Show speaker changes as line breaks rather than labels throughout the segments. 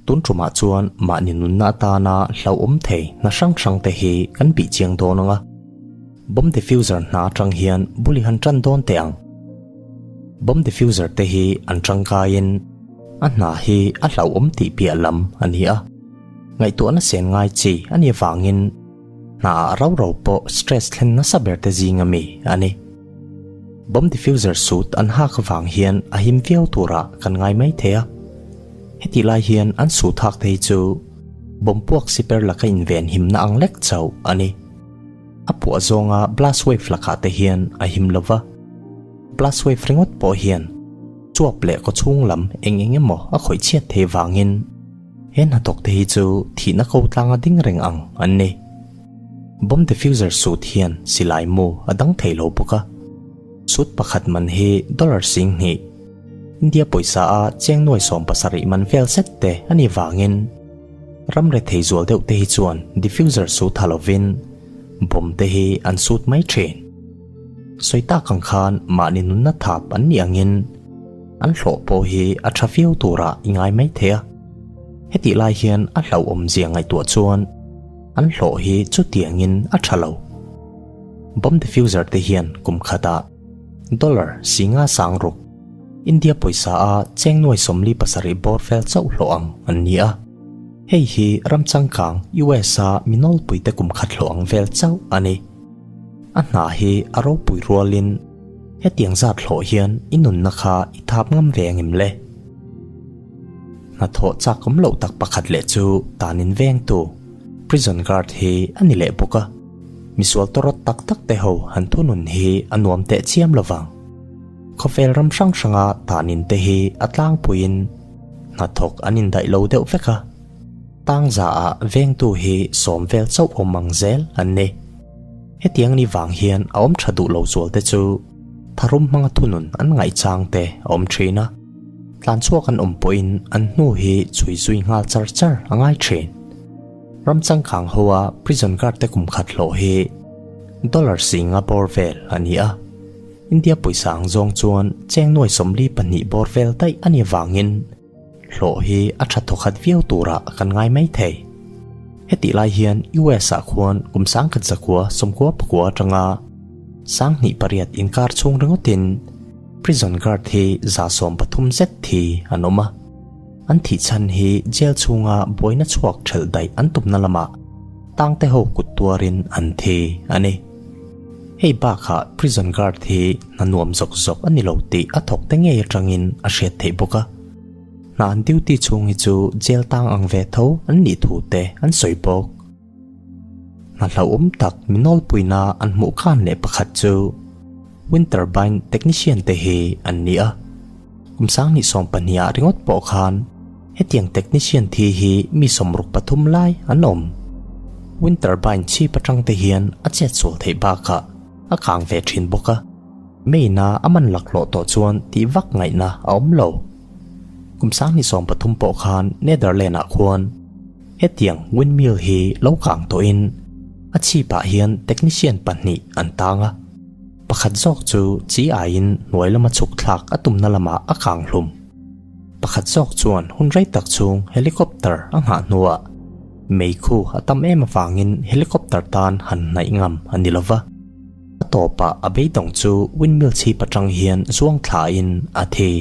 Tun tumah chuan mahni nunna atana hlauhawm thei hna hrang hrang te hi kan bih chiang dawn ang a. Bomb diffuser hna atang hian bul i han tan dawn teh ang. Bomb diffuser te hi an tangkaiin a hna hi a hlauhawm tih piah lam a ni a. Ngaihtuahna sen ngai chi a nih avangin hna ah rau rau pawh stress thlen nasa ber te zing ami a ni. Bomb diffuser suit an hak avang hian a him viau turah kan ngai mai thei a. Hetih lai hian an suit hak te hi chu bomb puak siper laka inven himna ang lek chauh a ni. A puah zawnga blast wave lakah te hian a him lo va, blast wave ringawt pawh hian chuap leh kawchhung lam eng eng emaw a khawih chhiat thei vangin he hnathawk te hi chu thihna ko tlanga ding reng ang an ni. Bomb diffuser suit hian silai mu a dang thei lo bawk a, suit pakhat man hi dollar 2000, India pawisa a cheng nuai 70 man vel zet te a nih vangin, Ram rethei zual deuh te hi chuan diffuser su tha lovin bomb te hi an sut mai thin. Sawi tak ang khan mahni nunna thap an nih angin an hlawh pawh hi a tha viau turah i ngai mai thei a. Hetih lai hian a hlauhawmzia ngaihtuah chuan an hlawh hi chutiangin a tha lo. Bomb diffuser te hian kum khatah dollar 50 sang ruk, India pawisa a cheng nuai 47 bawr vel chauh hlawh ang an ni a. Hei hi ram changkang US a mi nawlpui te kum khat hlawh ang vel chauh a ni. A hna hi a ropui rualin hetiang zat hlawh hian i nunna kha i thap ngam ve angem le? Hnathawh chak awm loh tak pakhat leh chu tanin vengtu, prison guard hi a ni leh bawk a. Misual tawrawt tak tak te ho han thunun hi a nuam teh chiam lovang. Khawvel ram hrang hranga tanin te hi a tlangpuiin hnathawk an indaih lo deuh vek a, tangza ah vengtu hi sawm vel chauh awm ang zel an ni. Hetiang ni vang hian a awm tha duh lo zual te chu tharum hmanga thunun an ngaihchang te a awm thin a, tlanchhuak an awm pawhin an hnu hi chhui zui nghal char char a ngai thin. Ram changkang hoa prison guard te kum khat hlawh hi dollar 50 bawr vel a ni a. India pawisa ang zawng chuan cheng nuai 42 bawr vel daih a ni avangin hlawh hi a tha thawkhat viau turah kan ngai mai thei. Hetih lai hian US ah khuan kum 1999 atanga 2008 inkar chhung ringawtin prison guard hi 130 zet thi an awm a. An thih chhan hi jail chhunga buaina chhuak thelh daih an tumna lamah tangte ho kut tuarin an thi a ni. Hei bakah prison guard hi hna nuam zawk zawk a ni lo tih a thawk te ngei atangin a hriat theih bawk a. Hna an duty chhung hi chu jail tang ang ve tho an nih thu te an sawi bawk. Hna hlauhawm tak mi nawlpuina an hmuh khan leh pakhat chu wind turbine technician te hi an ni a. Kum 2012 ah ringawt pawh khan hetiang technician thi hi mi 63 lai an awm. Wind turbine chhip atang te hian a chet sual theih bakah a kang ve thin bawk a. Main-a a man laklawh tawh chuan tih vak ngaihna a awm lo. Kum 2030 pawh khan Netherlands-ah khuan hetiang windmill hi lo kang tawhin a chhipah hian technician pahnih an tang a. Pakhat zawk chu chi aiin hnuai lama chhuk thlak a tumna lamah a kang hlum. Pakhat zawk chuan hun rei tak chhung helicopter a nghah hnuah meikhu a tam em avangin helicopter tan han hnaih ngam a ni lova. A tawpah a beidawng chu windmill chhip atang hian zuang thlain a thi.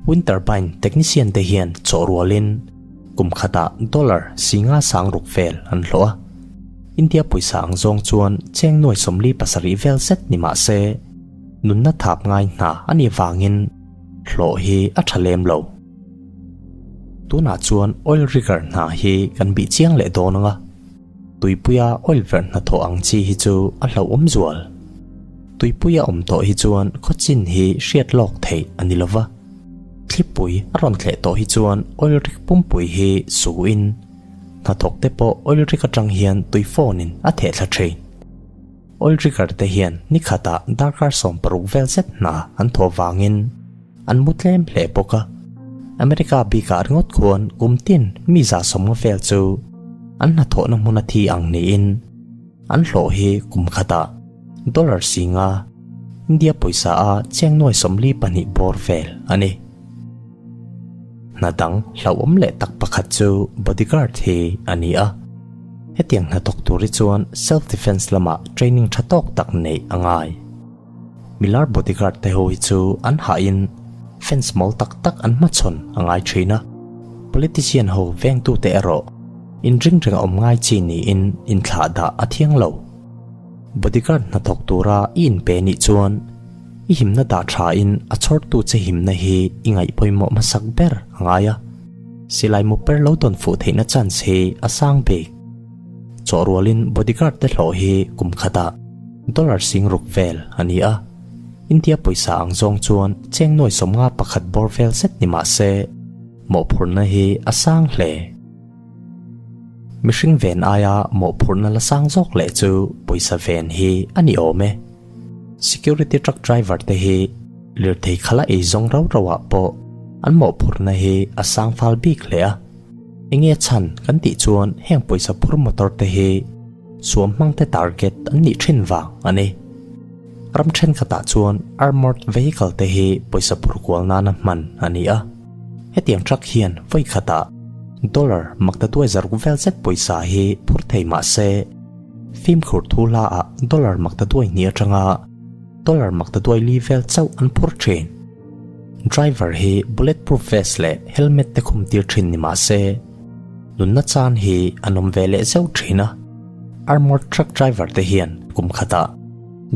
Wind turbine technician te hian chawh rualin kum khatah dollar 50 sang ruk vel an hlawh a. India pawisa ang zawng chuan cheng nuai 47 vel zet ni mah se nunna thap ngai hna a nih vangin hlawh hi a tha lem lo. Tunah chuan oil rigger hna hi kan bih chiang leh dawn anga tuipuia oil verh hna thawh ang chi hi chu a hlauhawm zual. Tuipuia awm tawh hi chuan khawchin hi hriat lawk theih a ni lova. Thlipui a rawn thleh tawh hi chuan oil rig pumpui hi suin hnathawk te pawh oil rig atang hian tui phone in a theh thla thin. Oil rigger te hian ni khatah darkar 60 vel zet hna an thawh vangin an mu tlem hle bawk a. America bikah ringawt khuan kum tin mi 150 vel chu an hnathawhna hmun a thi ang niin an hlawh hi kum khatah dollar 50 India pawisa a cheng nuai 42 bawr vel a ni. Hna dang hlauhawm leh tak pakhat chu bodyguard hi a ni a. Hetiang hna thawk tur hi chuan self defence lamah training tha tawk tak neih a ngai. Milar bodyguard te ho hi chu an hahin fans mawl tak tak an hmachhawn a ngai thin a. Politician ho vengtute erawh inring reng a awm ngai chi niin inthlah dah a thiang lo. Bodyguard hnathawk tura i inpe nih chuan i himna dah thain a chhawrtu che himna hi i ngaih pawimawh hmasak ber a ngai a. Silai mu per lo dawn fuh theihna chance hi a sang bik. Chawh rualin bodyguard te hlawh hi kum khatah dollar sing ruk vel a ni a. India pawisa ang zawng chuan cheng nuai 50 pakhat bawr vel zet ni mah se mawhphurhna hi a sang hle. Mihring ven aia mawhphurhna la sang zawk leh chu pawisa ven hi a ni awm e. Security truck driver te hi lirthei khala ei zawng rau rau ah pawh an mawhphurhna hi a sang fal bik hle a. Enge chhan kan tih chuan heng pawisa phur motor te hi suam hmang te target an nih thin vang a ni. Ram thenkhatah chuan armoured vehicle te hi pawisa phur kual nana hman a ni a. Hetiang truck hian vawi khatah dollar makta duai zaruk vel zet pawisa hi phur thei mah se, fimkhur thu hla ah dollar makta duai hnih atanga dollar makta duai li vel chauh an phur thin. Driver hi bulletproof vest leh helmet te khum tir thin ni mah se, nunna chan hi an awm ve leh zeuh thin a. Armoured truck driver te hian kum khatah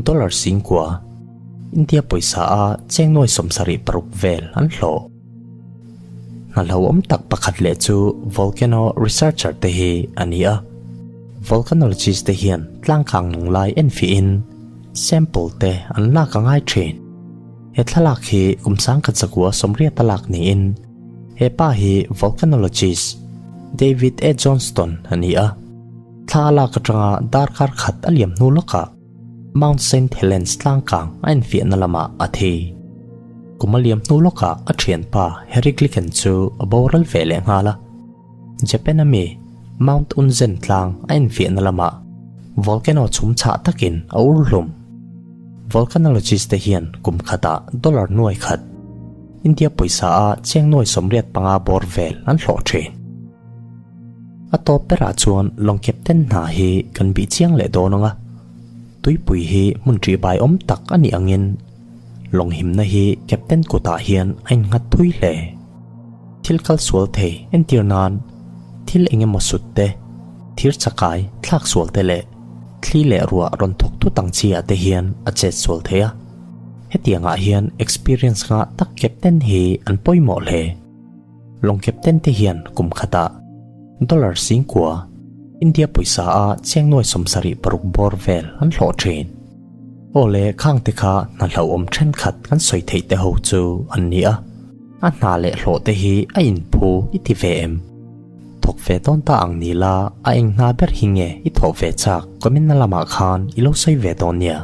dollar 9,000, India pawisa a cheng nuai 76 vel an hlawh. Hna hlauhawm tak pakhat leh chu volcano researcher te hi a ni a. Volcanologist te hian tlangkang nung lai enfiahin sample te an lak a ngai thin. He thlalak hi kum 1980 a lak niin he pa hi volcanologist David A. Johnston a ni a. Thla a lak atanga darkar khat a liam hnu lawkah Mount Saint Helens tlangkang a enfiahna lamah a thi. Kum a liam hnu lawkah a thianpa Harry Glicken chu a boral ve leh nghal a. Japan a mi Mount Unzen tlang a enfiahna lamah volcano chhum chhah takin a ur hlum. Volcanologist te hian kum khatah dollar nuai khat, India pawisa a cheng nuai 85 bawr vel an hlawh thin. A tawp berah chuan lawng captain hna hi kan bih chiang leh dawn ang a, tuipui hi hmun ṭihbai awm tak a nih angin lawng himna hi captain kutah hian a innghat thui hle. Thil kal sual thei entir nan thil eng emaw sut te, thir chakai thlak sual te leh thli leh ruah rawn thawk thut ang chi ah te hian a chet sual thei a. Hetiangah hian experience ngah tak captain hi an pawimawh hle. Lawng captain te hian kum khatah dollar 9,000, India pawisa a cheng nuai 76 bawr vel an hlawh thin. Aw le khang te kha hna hlauhawm thenkhat kan sawi theih te ho chu an ni a. A hna leh hlawh te hi a inphu i ti ve em? Thawk ve dawn ta ang ni la, a eng hna ber hi nge i thawh ve chak comment na lamah khan i lo sawi ve dawn nia.